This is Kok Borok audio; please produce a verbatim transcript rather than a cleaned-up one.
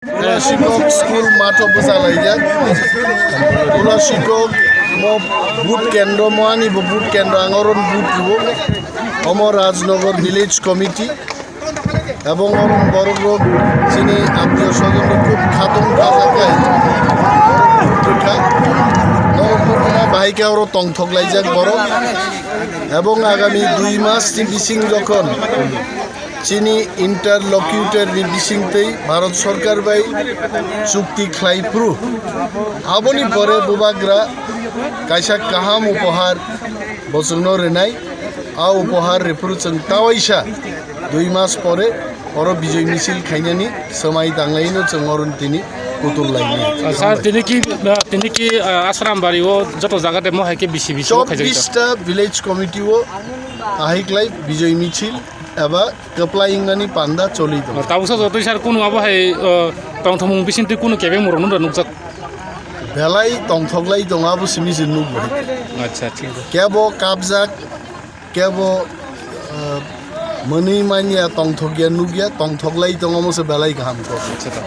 Ula Sikok school matho bwchalaijak. Ula Sikok mo boot kendro, mo ani bo boot kendro, ang oron boot rwo. Omo Rajnagar Village Committee. Ebong oron borok rok chini attiyo swajon rok khub khatung khajakai. Borok rok kha. Norok no bahai khe oro tongthok laijak borok. Ebong agami dui mas ni bising jokhon chini interlocutor ni bising tei Bharat Sarkar bai chukti khlai phuru, aboni pore bubagra kaisa kaham upohar bo chwngno rwnai. A upohar rwphuru chwng tawaisa dui mas pore oro bijoi misil khainani swmai tanglaino chwng oro tini kutul lainai. Sir, tini ki, tini ki, ah, Asram Bari o joto jaga de mo hai khe bisi bisi o khaijak. Chobbish ta village committee o ahiklai bijoi misil eba kwplai wngnani panda choli tongo. Tabuksa jotoi sir kunu abo hai, ah, tongthokmung bisingtwi kunu kebeng murokno da nukjak. Belai tongthoklai tongo, abo simi se nukgo. Acha, thik. Kebo kapjak, kebo, ah, mwnwi manya tongthokya nukya, tongthoklai tongo, omo se belai kaham kok. Acha, ta.